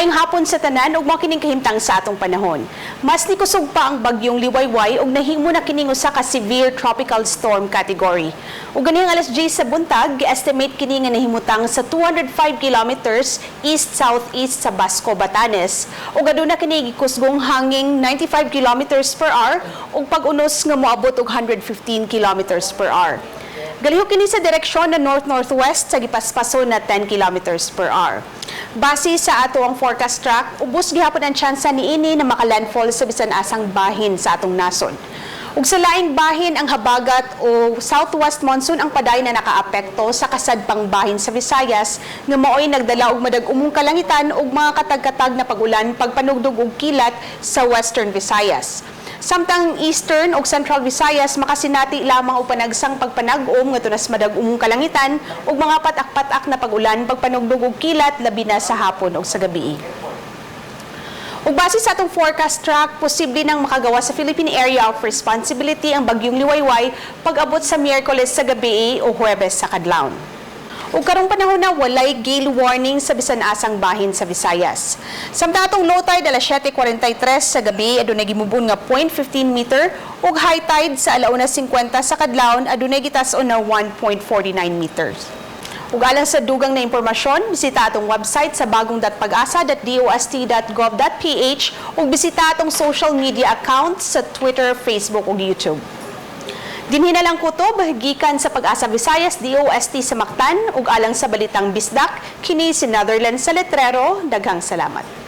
Maayong hapon sa tanan ug mao kining kahimtang sa atong panahon. Mas nikusog pa ang bagyong Liwayway ug nahimo na kining usa ka severe tropical storm category. Ug ganihang alas 10 sa buntag, gi-estimate kini nga nahimutang sa 205 kilometers east-southeast sa Basco, Batanes. Ug aduna kini gikusgong hanging 95 kilometers per hour ug pag-unos nga moabot og 115 kilometers per hour. Galihok kini sa direksyon na north-northwest sa gipaspaso na 10 kilometers per hour. Base sa atoang forecast track, ubos gihapon ang tsansa niini na makalandfall sa bisan asang bahin sa atong nasod. Ug sa laing bahin, ang habagat o southwest monsoon ang padayon na nakaapekto sa kasadpang bahin sa Visayas nga maoy nagdala og madag-umong kalangitan ug mga katag-katag na pag-ulan, pagpanugdog ug kilat sa Western Visayas. Samtang Eastern ug Central Visayas makasinati lamang og panagsang pagpanag-om nga tunas madag-umong kalangitan ug mga patak-patak na pag-ulan, pagpanugdog ug kilat, labi na sa hapon ug sa gabi. Ug base sa atong forecast track, posible nang makagawa sa Philippine Area of Responsibility ang bagyong Liwayway pag-abot sa Miyerkules sa gabi o Huwebes sa kadlawon. Ug karong panahon na, walay gale warning sa bisan asang bahin sa Visayas. Samtang atong low tide, alas 7:43 sa gabi, adunay gimubon nga 0.15 meter ug high tide sa 1:50 sa kadlawon, adunay gitas-on na 1.49 meters. Ug alang sa dugang na impormasyon, bisita atong website sa bagong.pagasa.dost.gov.ph ug bisita atong social media accounts sa Twitter, Facebook ug YouTube. Dinhi na lang kutob gikan sa Pag-asa Visayas, DOST sa Mactan ug alang sa Balitang Bisdak, kini si Netherlands sa Letrero. Daghang salamat.